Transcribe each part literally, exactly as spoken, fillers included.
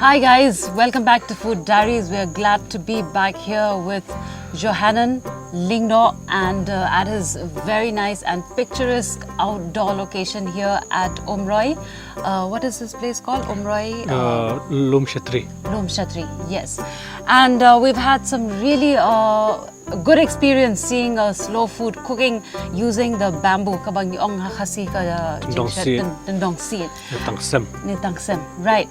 Hi guys, welcome back to Food Diaries. We are glad to be back here with Johanan Lyngdoh and uh, at his very nice and picturesque outdoor location here at Umroi. Uh, what is this place called? Umroi? Uh, Lum Shatri. Lum Shatri, yes. And uh, we've had some really uh, good experience seeing uh, slow food cooking using the bamboo. Kaba ngi ong ha Khasi ka uh, tyndong siet. Tyndong siet. Ni tang sem. Ni tang sem, right.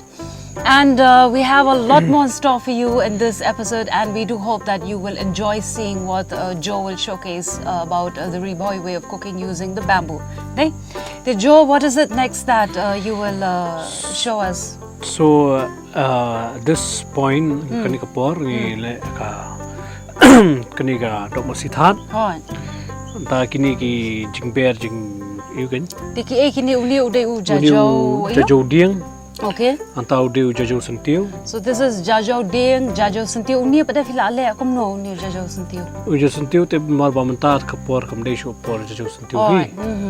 And uh, we have a lot more in store for you in this episode, and we do hope that you will enjoy seeing what uh, Joe will showcase uh, about uh, the Ri Bhoi way of cooking using the bamboo. Te Joe, what is it next that uh, you will uh, show us? So, uh, this point, hmm, kane ka por, ngi hmm, le ka kane ka dok masi that. Hoi. Ta kine ki jingber jing yu kan. Te ki e kine uni u dei u jajaw. Jajaw dieng. Okay. Anta u dei u jajaw syntiew. So this is jajaw dieng, jajaw syntiew. Uni pat da phi la leh kumno uni u jajaw syntiew? U jajaw syntiew te mar ba mynta ka por kam dei shuh por jajaw syntiew hi.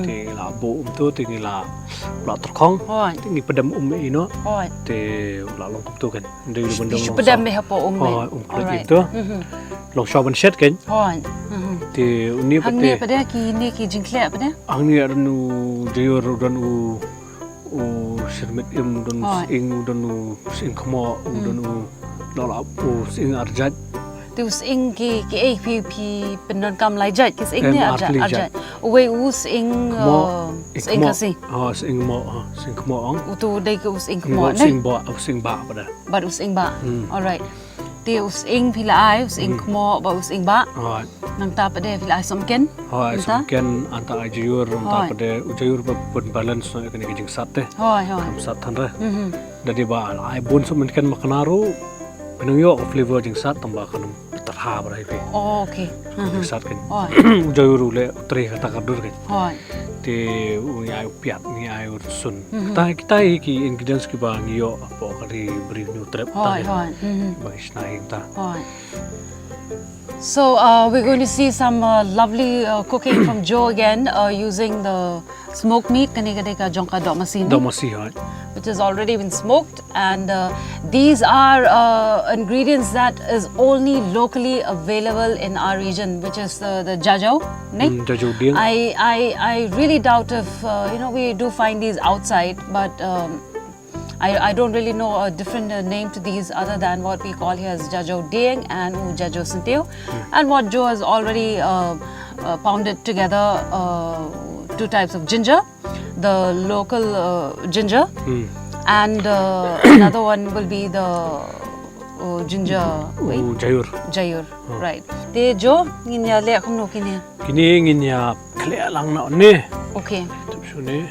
Te la bo um tu te ngi la la terkhong. Te ngi pedam um ino. Te la long kumtu kan. Dei u bendong shu pedam me hapoh um. Oh, um klik itu. Long shuwa ban shet kan. Te uni pat da kine ki jingkhleh pat da. Hangne don u jayur, don u u sirmit im, u don u sing, u don u sing khmoh, u don u la la u sing arjat. Te u sing ki ki ei phi phi pyndonkam lai jait ki sing ne arjat, arjat. Uwei u sing khmoh, uh, sing khmoh. Khasi. Ha, sing khmoh, ha, sing khmoh ong. Utu dei ki u sing khmoh ne. Sing ba, u sing ba pada. Bad u sing ba. Alright. Te u sing phi la ai, u sing khmoh ba u sing ba. Nangta pat de phi la ai somken. Hoi, somken, anta ai jayur, nangta pat de u jayur ba pun balance no kane ka jingsat te. Hoi, hoi. Kam sat than re. Da dei ba ai bun somken ma kane ruh. Pynang ïoh flavor jingsat tang ba kan terha ba dei phi. Oh, okay. Jingsat kan. U jayur u le u tre kata ka dur kan. Hoi. Te u ngi ai u piat, ngi ai u rsun. Kita kita hi ki ingredients kiba ngi ïoh hapoh ka ri bri Hynñiewtrep ta. Hoi, hoi. Ba ngi shna hi ta. Hoi. So uh, we're going to see some uh, lovely uh, cooking from Joe again uh, using the smoked meat, kane ka dei ka jong ka dohmasi ne? Dohmasi, hoi. Which has already been smoked, and uh, these are uh, ingredients that is only locally available in our region, which is the, the jajaw, ne? Mm, jajaw dieng. I, I, I really doubt if uh, you know, we do find these outside, but um, I, I don't really know a different uh, name to these other than what we call here as jajaw dieng and u jajaw syntiew. And what Joe has already uh, uh, pounded together uh, two types of ginger, the local uh, ginger, and uh, another one will be the uh, ginger. U jayur. Jayur, right. Te Joe, ngin ïa leh kumno kine? Kine ngin ïa khleh lang noh ne. Okay. Tup shu ne.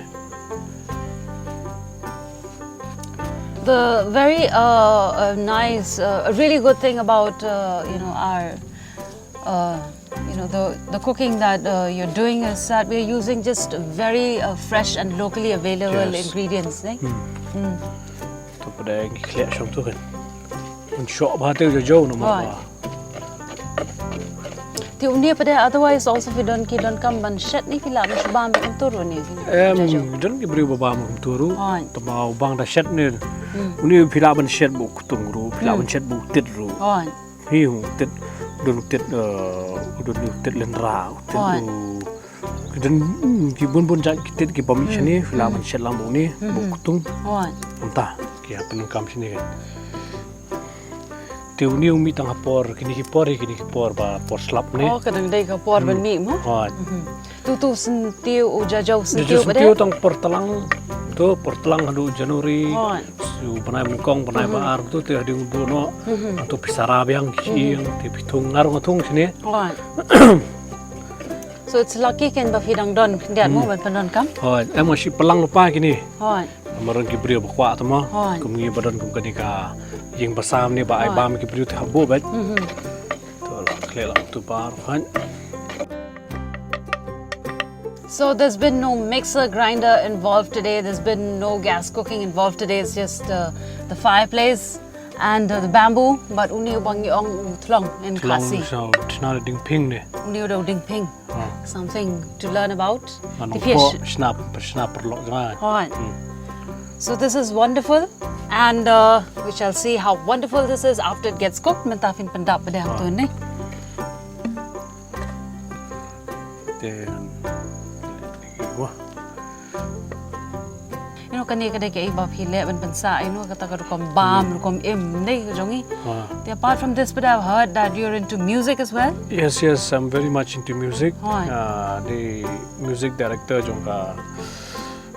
The very uh, uh, nice, uh, a really good thing about uh, you know, our uh, you know, the the cooking that uh, you're doing is that we're using just very uh, fresh and locally available ingredients, ne? To pada ngi khleh shong tu kan. Un shoh ba te jajaw na ma. Te uni pada, otherwise also phi don ki donkam ban shet ne, phi lah ban shu bam kumtu ruh ne. Em, don ki briew ba bam kumtu ruh. Tang ba u bang da shet ne. Uni phi lah ban shet ba u ktung ruh, phi lah ban shet ba u tit ruh. Hi u tit, don u tit, uh, don u tit lynra, u tit u, don ki bun bun jait ki tit ki bam shane, phi lah ban shet lang ba uni ba u ktung. Mynta ki hap pyndonkam shane kan. Te uni u mih tang ha por, kine ki por, kine ki por ba por slap ne. Oh, ka dang dei ka por ban mih mo? Hooid. Tu tu syntiew, u jajaw syntiew ba dei? Jajaw syntiew tang por tlang. Tu por tlang haduh January. Hooid. Su bnai nyngkong, bnai ba ar tu te hadien u buh noh. Tu phi sara biang ki ïing, te phi thung, nga ruh nga thung shane. Hooid. So it's lucky kan ba phi dang don khyndiat mo ban pyndonkam. Hooid, em, nga shu pynlang lypa kine. Hooid. Namar ki briew ba kwah te mo. Hooid. Kum ngi ba don kum kane ka ïing basam ne ba ai bam ki briew te hap buh beit. To la khleh lang tu bar khan. So there's been no mixer grinder involved today. There's been no gas cooking involved today. It's just uh, the fireplace and uh, the bamboo. But uni u bang yong u thlong in Khasi. Thlong sa tna ding ping ne. Uni u ding ping. Something to learn about. Anu po snap snap perlok jngai. Hooid. So this is wonderful, and uh, we shall see how wonderful this is after it gets cooked. Mynta phin pyndap bad hangtu ne. Then, wah. You know, kane ka dei kaei ba phi leh ban pynsah, you know, kata ka rukom bam, rukom im, ne, ka jong i. Te apart from this, but I've heard that you're into music as well. Yes, yes, I'm very much into music. Hooid. Uh, the music director jong ka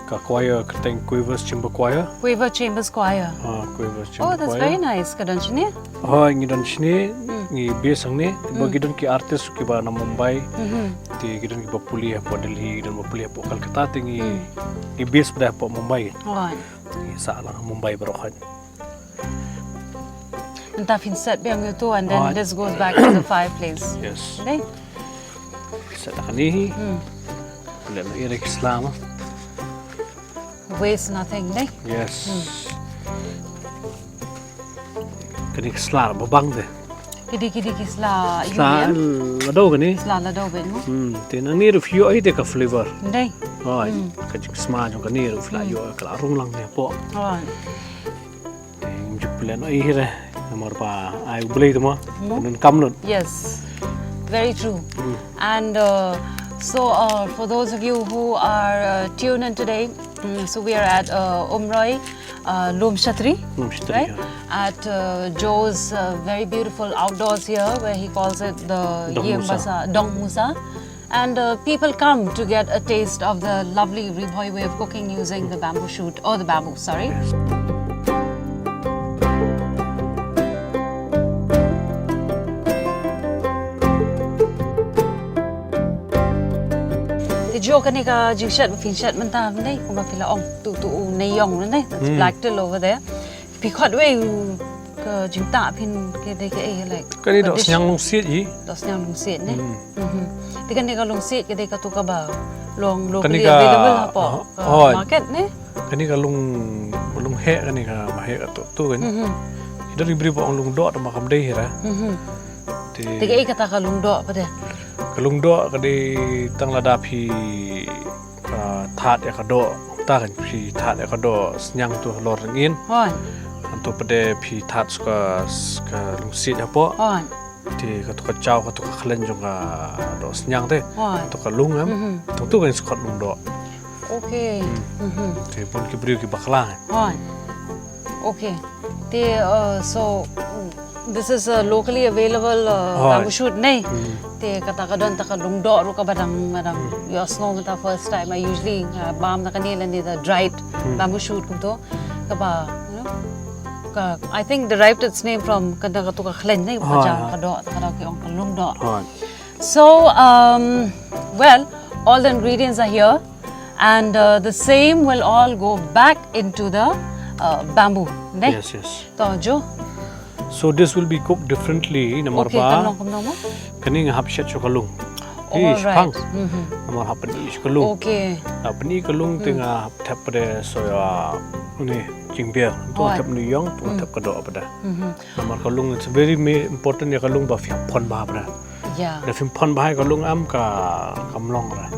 ka choir kyrteng Quavers Chamber Choir. Quaver Chambers Choir. Ah, Quavers Chamber Choir. Oh, that's very nice. Ka don shane? Hooid, ngi don shane, ngi base hangne, te ba ki don ki artist kiba na Mumbai. Te ki don kiba pule hapoh Delhi, ki don ba pule hapoh Kolkata, te ngi ngi base beit hapoh Mumbai. Hooid. Ngi sah lang Mumbai baroh hooid. Mynta phin set biang ïa uto and then this goes back to the fireplace. Yes. Dei? Set kane hi. Leh na ira ki sla ma. Waste nothing, dei? Yes. Kane ki sla ba bang de. Kidi kidi ki sla. Sla la do kane. Sla la do ben mo. Hmm, te nang ni ruh ïoh ai de ka flavor. Dei. Hooid. Ka jingsma jong kane ruh la ïoh ka la rung lang ne po. Hooid. Te ngim ju plan ai hi re. Namar ba ai u Blei te mo. Mo? Nun kam lut. Yes. Very true. And uh, so uh, for those of you who are uh, tuned in today, mm, so we are at uh, Umroi, uh, Lum Shatri, Lum Shatri, right? Yeah. At uh, Joe's uh, very beautiful outdoors here where he calls it the Dong Yem Musa. Bazaar, Dong Musa. And uh, people come to get a taste of the lovely Ri Bhoi way of cooking using the bamboo shoot, or the bamboo, sorry. Te Jo, kane ka jingshet ba phin shet mynta mynne, kumba phi la ong, tu tu u neiïong mynne, that's black till over there. Phi khot wei u ka jingtah phin, ka dei kaei, like, ka dei doh sniang lungsiej hi. Doh sniang lungsiej ne. Te kane ka lungsiej ka dei katu kaba long locally available hapoh ka market ne. Kane ka lung, lung heh, kane ka ba heh katu tu kan. Ki don ki briew ba ong lung doh, tang ba kam dei hi ra. Te kaei kata ka lung doh pat de? Ka lung doh ka dei tang lada phi ka thad ïa ka doh, ta kan phi thad ïa ka doh sniang tu halor ryngin. Hooid. Antu pat de phi thad sa ka, ka lungsiej hapoh. Hooid. Te katu ka jaw, katu ka khleiñ jong ka doh sniang te. Hooid. Katu ka lung em. Te tu kan sa khot lung doh. Okay. Te bun ki briew ki bakla. Hooid. Okay. Te uh, so this is a locally available uh, bamboo shoot ne. Te kata ka don ta ka lung doh ruh kaba dang, dang ïohsngew mynta first time. I usually uh, bam na kane lane the dried bamboo shoot kumto. Kaba, you know, ka, I think derived its name from kata katu ka khleiñ ne, ka jaw ka doh, kata ki ong ka lung doh. So, um, well, all the ingredients are here, and uh, the same will all go back into the uh, bamboo. Ne? Yes, yes. To Jo. So this will be cooked differently, namar ba kane nga hap shet shuh ka lung. All right. Namar hap pyni shuh ka lung. Okay. Hap pyni ka lung te nga hap thep pat de soya ne, jingbiar. Tu thep neiïong, tu thep ka doh pat de. Namar ka lung, it's very important ïa ka lung ba phi hap phon bha pat de. Yeah. Da phim phon bha ïa ka lung em ka, kam long re.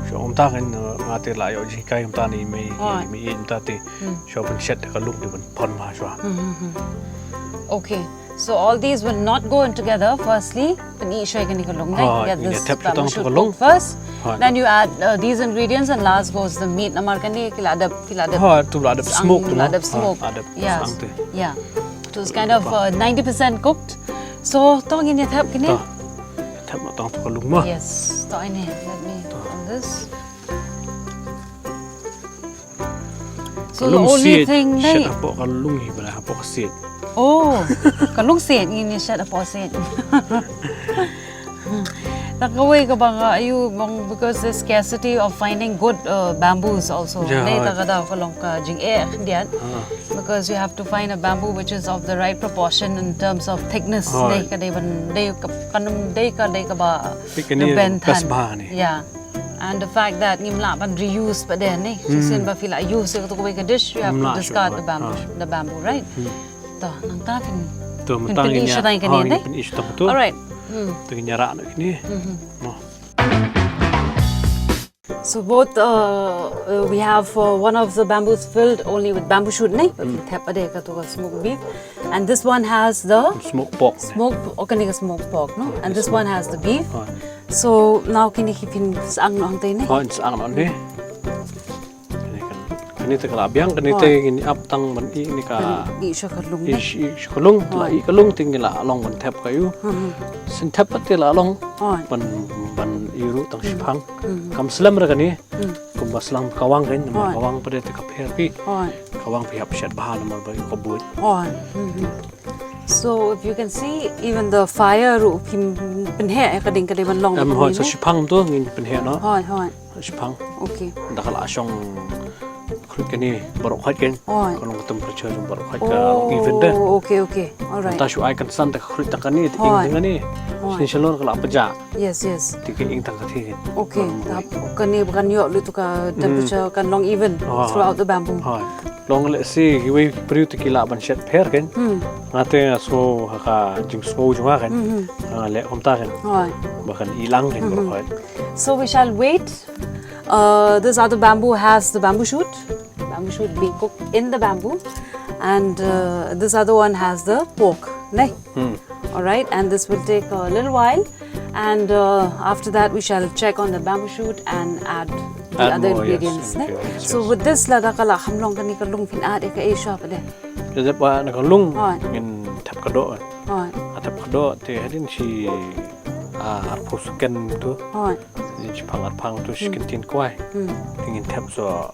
Shu ong ta kan, nga te la ïoh jinghikai mynta ne i mei, i mei mynta te. Shu pynshet ka lung te ban phon bha shuwa. Okay. So all these will not go in together. Firstly, pyni shuwa kane ka lung, right? Get this bamboo shoot cooked first. Then you add uh, these ingredients and last goes the meat. Namar kane ki la dep, ki la dep. Tu la dep smoke, la dep smoke. Yeah. So it's kind of uh, ninety percent cooked. So to ngin ïa thep kane. Thep ma tang tu ka lung ma. Yes. To ine, let me on this. So the only thing, shet hapoh ka lung hi, ba hapoh ka siej. Oh, ka lungsiej, ngin ïa shet hapoh siej. Ta kawei kaba nga ïohi bang, because the scarcity of finding good uh, bamboos also. Yeah, ne, ta ka daw ka long ka jingeh khyndiat. Ah. Because you have to find a bamboo which is of the right proportion in terms of thickness. Ah. Ne, ka dei ban dei ka, kan dei ka dei kaba best bha ne. Yeah. And the fact that ngim lah ban reuse pat de ne. Hmm. Shisien ba phi la use ïa kawei ka dish, you have to discard the bamboo, the bamboo, right? Hmm. To, nangta phin, to, phin, phin ïa shata ïa kane ne. Phin ïa shata to. All right. Hmm. To ngin ïa rah noh kine. Hmm. So both uh, uh, we have uh, one of the bamboos filled only with bamboo shoot ne. Hmm. Thep pat de kato ka smoked beef, and this one has the smoked pork. Smoked, oh, kane ka smoked pork no. And this one has the beef. So now kine ki phin sa'ang noh hangta ne. Oh, sa'ang noh ne. Kane te ka la biang, kane te ngin ap tang ban ih ne ka. Ih sha ka lung. Ih sha ka lung, la ih ka lung te ngi la long ban thep ka ïa u. Shen thep pat te la long ban, ban ïa ruh tang shiphang. Kam slem re kane. Kumba slang kawang kan, namar kawang pat te ka pher phi. Kawang phi hap shet bha namar ba ïa ka buit. So if you can see, even the fire ruh phim pynheh ïa ka ding ka dei ban long. Em, hoi, sa shiphang to ngin pynheh noh. Hoi, hoi. Shiphang. Okay. Da ka la shong khruit kane baroh khoit kan. Hoi. Ka long ka temperature jong baroh khoit ka long even de. Oh, okay, okay. All right. Ta shu ai kan san ta ka khruit ta kane ta ing kane. Hoi. Shin shalor ka la pajak. Yes, yes. Te ka ing tang ka thie kan. Okay. Kane ba kan ïoh lut ka temperature kan long even throughout the bamboo. Hoi. Long lehse kiwei ki briew te ki lah ban shet pher kan. Nga te nga sngew ha ka jingsngew jong nga kan. Nga leh kumta kan. Ba kan i lang kan baroh khoit. So we shall wait. Uh, this other bamboo has the bamboo shoot. Bamboo shoot being cooked in the bamboo. And uh, this other one has the pork. Ne? Hmm. All right, and this will take a little while. And uh, after that, we shall check on the bamboo shoot and add the other ingredients. Add more, yes, ne? Okay, yes, yes. So with this, lada ka la kham long kane ka lung, phin add ïa kaei shuwa pat de? Lada ba na ka lung, ngin thep ka doh. Hoi. Thep ka doh te hadien shi, ah, arphew second to. Hoi. Hadien shiphang arphang to shi kyntien kwai. Hmm. Te ngin thep sa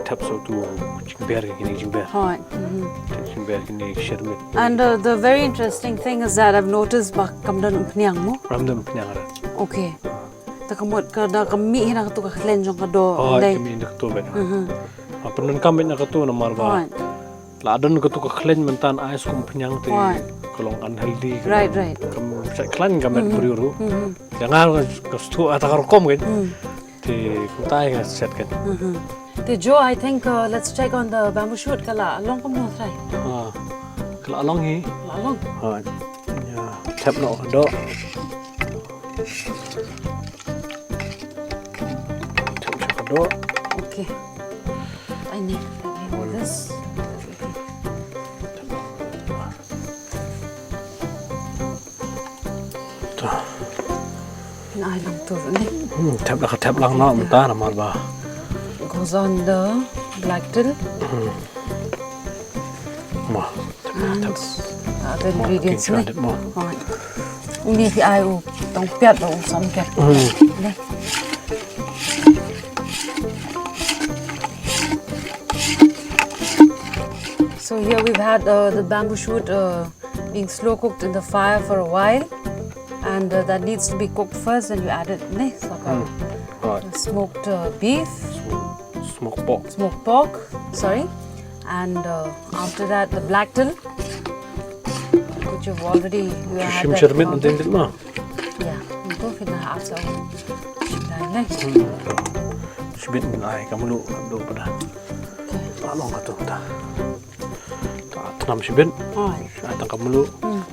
Thep sa uto u jingber, kine ki jingber. Hooid. Mhm. Jingber kine ki syrmit. And uh, the very interesting thing is that I've noticed ba kam don umphniang mo. Ram don umphniang re. Okay. Te ka mut ka da ka mih hi na katu ka khlaiñ jong ka doh. Hooid, ka mih hi na katu beit. Mhm. Ba pyndonkam beit na katu namar ba. Hooid. La don katu ka khlaiñ mynta ai skum umphniang te. Hooid. Ka long unhealthy. Right, right. Kam shait khlaiñ ka met briew ruh. Mhm. Te nga ka sngewthuh kata ka rukom kan. Hmm. Te kumta nga shet kan. Mhm. Te Jo, I think uh, let's check on the bamboo shoot, ka la long kumno trai. Ah. Ka la long hi. La long. Ha. Ya, thep noh ka doh. Thep noh ka doh. Okay. I need, I need this. To. Nai lang tu ni. Hmm, thep lah, thep lang noh mynta namar ba. Goes on the black tin. Hmm. Mo. And other ingredients ni. Mo. Hooid. Uni phi ai u tong piat ba u sam piat. Hmm. Ni. So here we've had uh, the bamboo shoot uh, being slow cooked in the fire for a while, and uh, that needs to be cooked first, then you add it, ne? So, uh, smoked uh, beef. Smoked pork. Smoked pork, sorry. And uh, after that, the black tin, which you've already, you had that. Shim syrmit mynta ma. Yeah, mynta phi na ap sa. Dai ne. Shim mynta ai ka mluh ka doh pat. Okay. Long ka tu ta. Ta tnam shibit. Ai. Ai tang ka mluh. Hmm.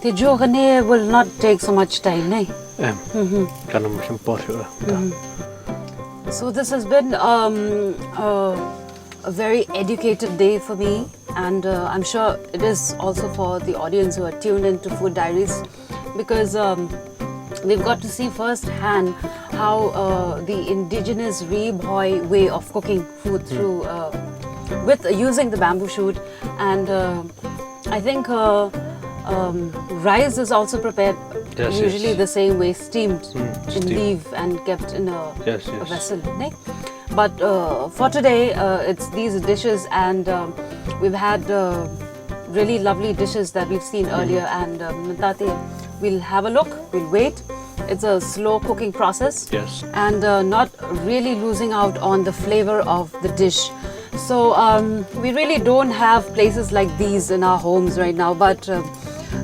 Te Jo, kane will not take so much time, ne? Em. Mhm. Kan ym shim por shuh. Mhm. So this has been um, uh, a very educative day for me, and uh, I'm sure it is also for the audience who are tuned in to Food Diaries, because um, we've got to see firsthand how uh, the indigenous Ri Bhoi way of cooking food through uh, with uh, using the bamboo shoot, and uh, I think uh, um, rice is also prepared Yes, usually yes. The same way, steamed in steam. Leaf and kept in a, yes, yes. A vessel, ne? But uh, for today, uh, it's these dishes, and um, we've had uh, really lovely dishes that we've seen earlier, and um, mynta te we'll have a look, we'll wait. It's a slow cooking process, yes, and uh, not really losing out on the flavor of the dish. So um, we really don't have places like these in our homes right now, but uh,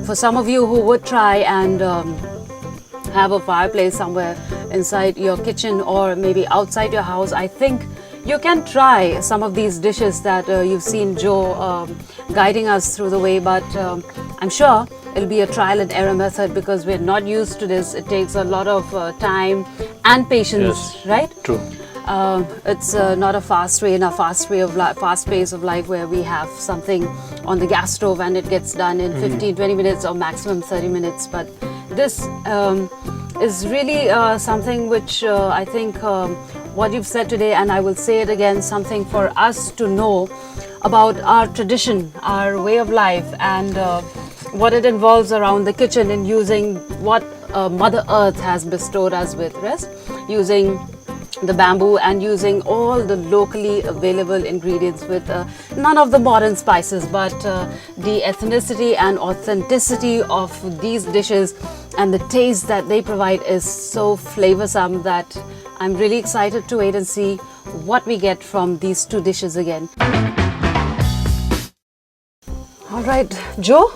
for some of you who would try and um, have a fireplace somewhere inside your kitchen or maybe outside your house, I think you can try some of these dishes that uh, you've seen Joe um, guiding us through the way, but um, I'm sure it'll be a trial and error method because we're not used to this. It takes a lot of uh, time and patience, yes, right? True. Uh, it's uh, not a fast way, in a fast way of li- fast pace of life where we have something on the gas stove and it gets done in fifteen, twenty minutes or maximum thirty minutes. But this um, is really uh, something which uh, I think um, what you've said today, and I will say it again, something for us to know about our tradition, our way of life, and uh, what it involves around the kitchen in using what uh, Mother Earth has bestowed us with, yes? Using the bamboo and using all the locally available ingredients with uh, none of the modern spices, but uh, the ethnicity and authenticity of these dishes and the taste that they provide is so flavorsome that I'm really excited to wait and see what we get from these two dishes again. All right, Joe.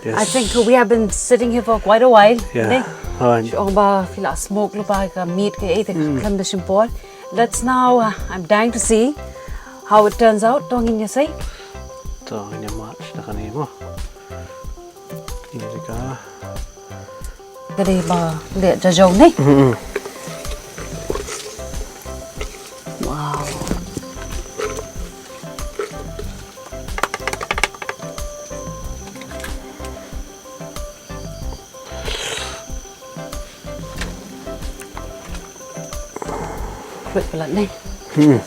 Yes. I think we have been sitting here for quite a while. Yeah. Ne? All right. Shu ong ba phi la smoke lypa ka meat ka, eh, te khlem da shim por. Let's now, uh, I'm dying to see how it turns out. To ngin ïa sei. To ngin ïa mad da kane mo. Ini ka. Ka dei ba leh jajaw ne. Mm-mm. Wow. Fruit palat ne. Hmm.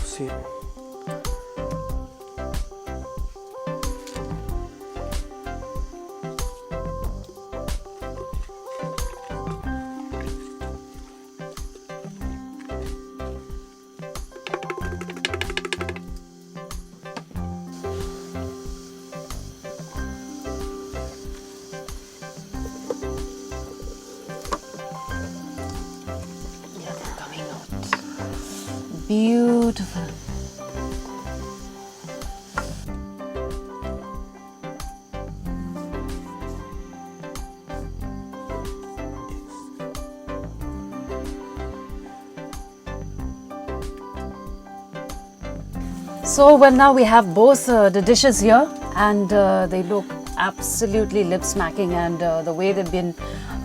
See. Yeah, they're coming out. Beautiful. So, well, now we have both uh, the dishes here, and uh, they look absolutely lip smacking, and uh, the way they've been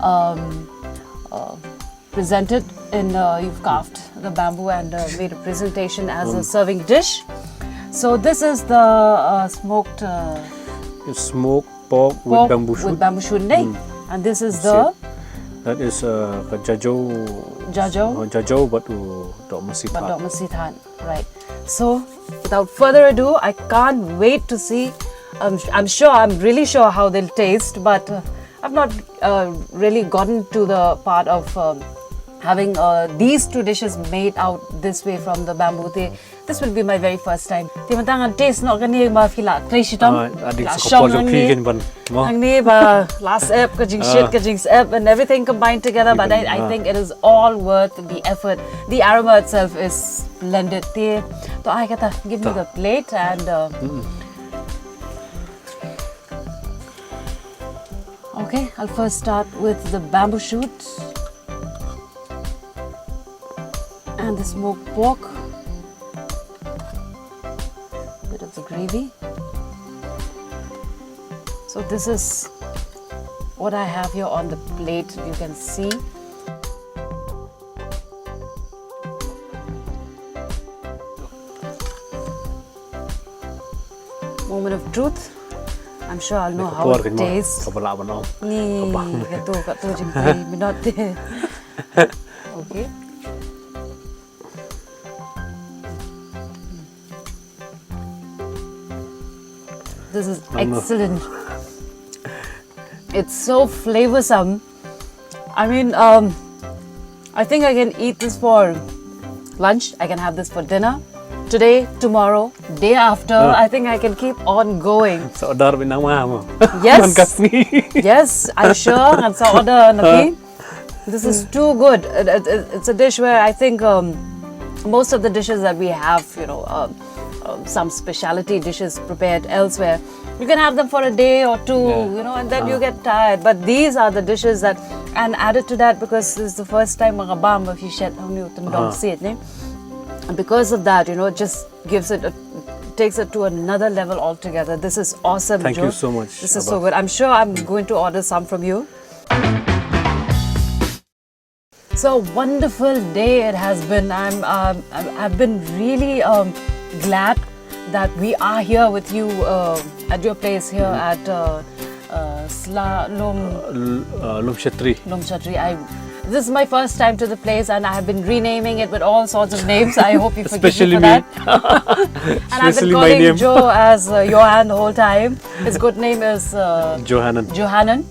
um, uh, presented in, uh, you've carved the bamboo and uh, made a presentation as a serving dish. So, this is the uh, smoked uh, It's smoked pork with pork bamboo shoot. With bamboo shoot, ne? Mm. And this is the That is uh, ka jajaw. Jajaw. Uh, jajaw bad u dohmasi But thad. Dohmasi thad, right. So, without further ado, I can't wait to see. I'm, I'm sure, I'm really sure how they'll taste, but uh, I've not uh, really gotten to the part of um, having uh, these two dishes made out this way from the bamboo. Te This will be my very first time. Te mynta ngan taste noh kane ba phi la trei shitom. Ah, ading sa ka por jong phi kin ban mo. Hangne ba last ep ka jingshit ka jingsep and everything combined together, but I, I think it is all worth the effort. The aroma itself is splendid. Te to ai kata, give me the plate and uh, okay, I'll first start with the bamboo shoot. And the smoked pork. A bit of the gravy. So this is what I have here on the plate, you can see. Moment of truth. I'm sure I'll know how it tastes. Ka ba lah ban ong. Ni, ka tu, ka tu jingpyni minot te. Okay. This is excellent. It's so flavorsome. I mean, um, I think I can eat this for lunch. I can have this for dinner. Today, tomorrow, day after. I think I can keep on going. Sa order bynta ma mo. Yes. Man ka sngi. Yes, I'm sure. And sa order na phi. This is too good. It- it- It's a dish where I think um, most of the dishes that we have, you know, um, um, some specialty dishes prepared elsewhere, you can have them for a day or two, you know, and then you get tired. But these are the dishes that, and added to that, because this is the first time ma nga bam ba phi shet hangno tyndong siej, ne? And because of that, you know, it just gives it, a, takes it to another level altogether. This is awesome, Thank you Joe. So much, This is so good. I'm sure I'm going to order some from you. So wonderful day it has been. I'm, um, I've I've been really um, glad that we are here with you uh, at your place here at uh, uh, Sla Lum L- uh, Lum Shatri. Lum Shatri. I, this is my first time to the place, and I have been renaming it with all sorts of names. I hope you forgive Especially me for me. That. And I've been Especially my calling name. Joe as uh, Johan the whole time. His good name is uh, Johanan. Johanan.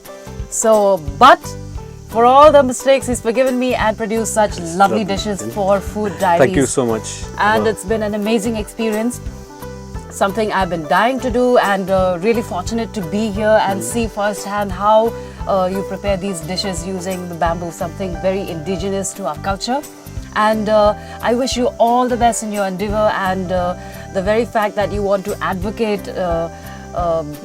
So, but for all the mistakes, he's forgiven me and produced such lovely dishes for Food Diaries. Thank you so much. And it's been an amazing experience. Something I've been dying to do, and uh, really fortunate to be here and see firsthand how uh, you prepare these dishes using the bamboo, something very indigenous to our culture. And uh, I wish you all the best in your endeavor, and uh, the very fact that you want to advocate uh, um,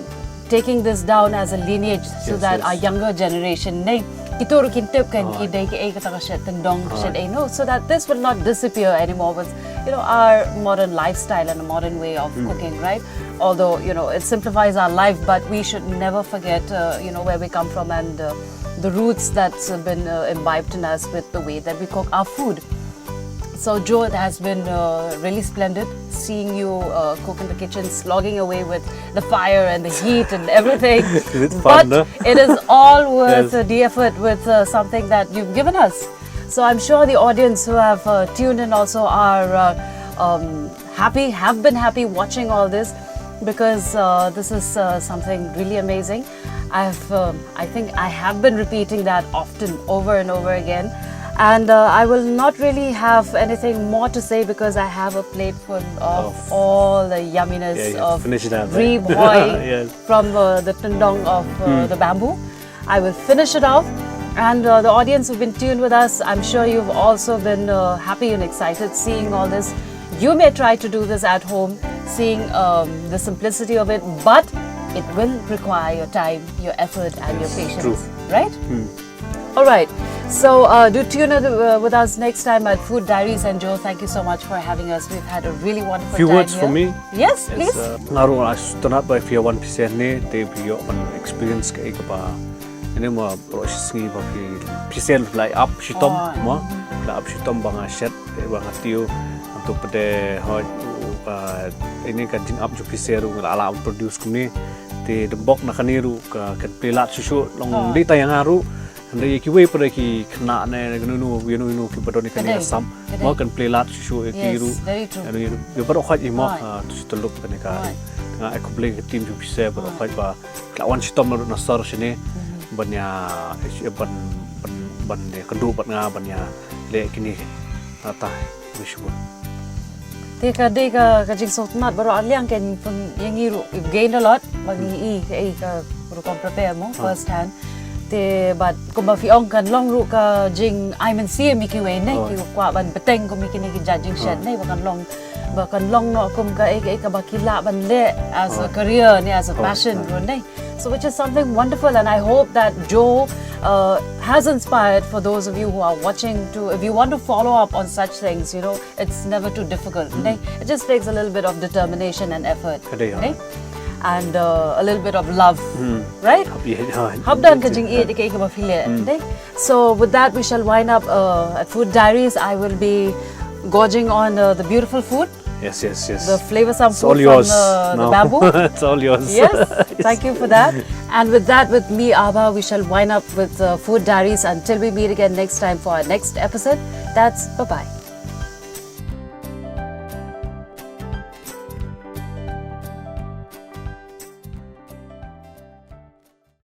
taking this down as a lineage so Yes, that yes. our younger generation, ne, kito ruh kin tip kan ki dei ki ei kata ka shet tyndong, ka shet ei, no, so that this will not disappear anymore with, you know, our modern lifestyle and a modern way of cooking, right? Although, you know, it simplifies our life, but we should never forget, uh, you know, where we come from and uh, the roots that's uh, been uh, imbibed in us with the way that we cook our food. So, Joe, it has been uh, really splendid seeing you uh, cook in the kitchen, slogging away with the fire and the heat and everything. Is it fun, But no? It is all worth Yes. uh, the effort with uh, something that you've given us. So, I'm sure the audience who have uh, tuned in also are uh, um, happy, have been happy watching all this because uh, this is uh, something really amazing. I've, um, I think I have been repeating that often, over and over again. And uh, I will not really have anything more to say because I have a plate full of Of all the yumminess Yeah, you have to of finish that, right? Ri Bhoi Yes. from uh, the tyndong of uh, the bamboo. I will finish it off. And uh, the audience who've been tuned with us, I'm sure you've also been uh, happy and excited seeing all this. You may try to do this at home, seeing um, the simplicity of it, but it will require your time, your effort, and your Yes, patience. True. Right? All right. So uh, do tune in uh, with us next time at Food Diaries. And Joe, thank you so much for having us. We've had a really wonderful Few time words here. For me. Yes, It's, please. Uh, nga ruh nga sngewtynnat ba phi wan phi seh ne te phi ïoh ban experience kaei kaba ine ma bro shi sngi ba phi phi seh la ap shitom Oh. ma la ap shitom ba nga shet te ba nga tiew. Antu pde hoi ka ini ka jingap ju phi seh ruh la la produce kumne te dembok na kane ruh ka kan plie lad shuh shuh long Oh. Di ta ïa nga ruh. Hynrei ïa kiwei pat ki khynnah ne kano kano ïa no ïa no ki ba don ïa kane Kadei. Ka sam. Kadei. Mo kan plie lad shuh shuh ïa ki Yes, ruh. Very true. Ïa no ïa no ïa baroh khoit ïa mo Right. Ah, tu shi tyllup kane ka. Right. Nga ai khublei ka team jong phi seh baroh Right. khoit ba ka la wan shitom na ruh na sor shane. Mhm. Ban ïa ban ban ban ïa kynduh bad nga ban ïa leh kine. Ata wish you. Te ka dei ka ka jingsngewtynnat baroh arliang kan pun ïa ngi ruh you've gained a lot ba ngi i ka i ka rukom prepare mo first hand. Te bad kumba phi ong kan long ruh ka jing ai mynsiem ïa kiwei ne Oh. Ki kwah ban bteng kum ïa kine ki jait jingshet Oh. Ne ba kan long ba kan long noh kum ka i ka i kaba ki lah ban leh as a Oh. Career ne as a Oh. Passion Oh. Ruh ne. So which is something wonderful, and I hope that Joe uh, has inspired for those of you who are watching to, if you want to follow up on such things, you know, it's never too difficult. Ne? It just takes a little bit of determination and effort. Kadei, ha. Ne? And uh, a little bit of love, right? Hap, ïa, ha, Hap dang ka jingïeit ka i kaba phi leh. Ne? So with that, we shall wind up uh, at Food Diaries. I will be gorging on uh, the beautiful food. Yes, yes, yes. The flavoursome It's all food yours from the, the now. bamboo. It's all yours. Yes, thank you for that. And with that, with me, Abha, we shall wind up with uh, Food Diaries. Until we meet again next time for our next episode, that's bye bye.